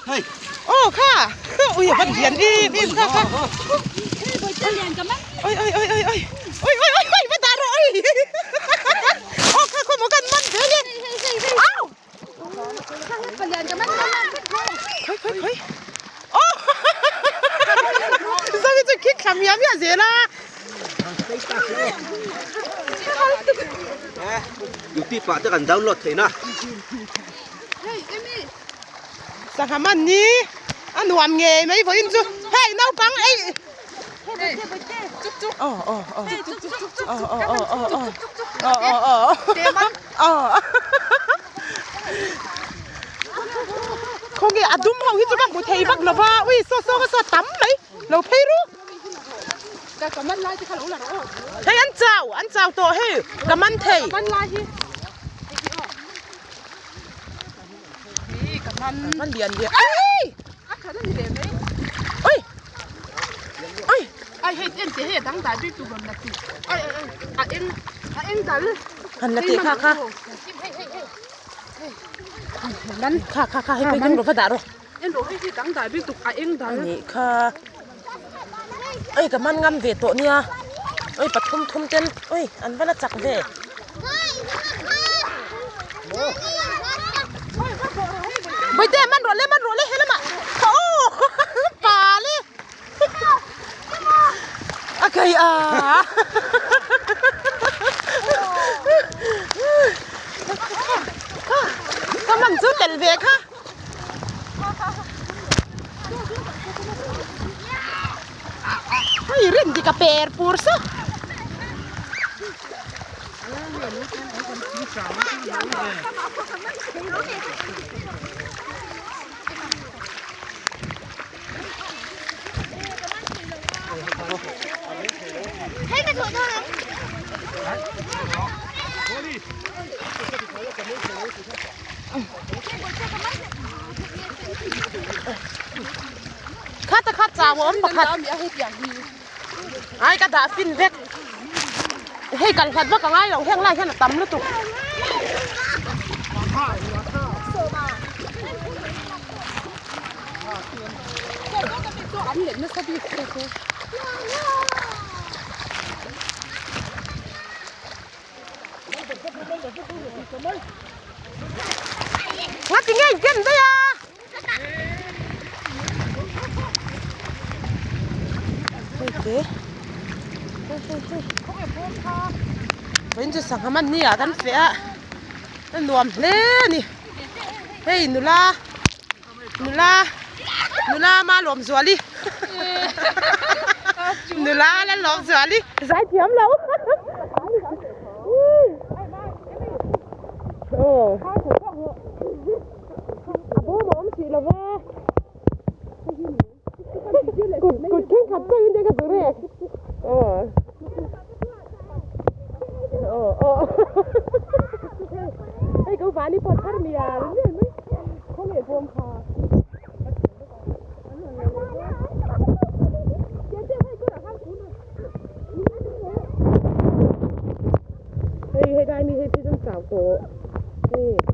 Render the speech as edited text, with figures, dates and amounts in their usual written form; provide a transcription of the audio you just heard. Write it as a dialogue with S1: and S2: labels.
S1: Aw kha ui a van lian em em kha kha. Oi oi oi oi oi oi oi oi oi va dah rawh oi. Aw kha khaw maw kan man ve le. Au. Khoi khoi khoi. Aw. Zoe chu khik thla miah miah zel a.
S2: Youtube ah te kan download theih na.
S1: Sangha man ni a nuam ngei mai vawiin chu hei naupang ei aw aw aw aw aw aw aw aw aw aw aw khawnge a dum ho hi chu ka hmu thei vak lo va ui saw saw ka saw tam mai lo phei ru hei an chau an chau tawh hei ka man thei. Man lian lian ai
S3: a khat ani ve mai
S1: oi oi
S3: ai hei en te hei a dang dai bik tu rawn la ti ai ai ai a eng a eng dal
S1: han la teh kha kha
S3: man
S1: kha kha kha hei pei tung ro va dah ro
S3: en ro hei hi dang dai bik tuk a eng dal
S1: ani kha oi ka man ngam ve tawh nia oi pathum thum ten oi an va la chak ve. Bawihte man rawh le man rawh le helamah aw pa le a kai a ka man chu tel ve kha hei rin dik a per pur sa. Kha ta kha chau a awm pakhat ai ka dah fin vek hei kal hlat vak a ngai lo heng lai hian a tam lutuk. Ngati nge in ken daih a? Hei te hei hei hei vawiin chu sangha man ni ah kan feh a a nuam hle a ni hei nula nula nula ma lawm zuali nula la lawm zuali zai thiam lo aw. A bawm a awm hrih lo va kut kut thenkhat chauhin te ka zu rek aw aw aw hei ko vani pawh thar mial mial mai khawnge bawm kha. Hei hei lai mi hei phei chuan chau tawh hei.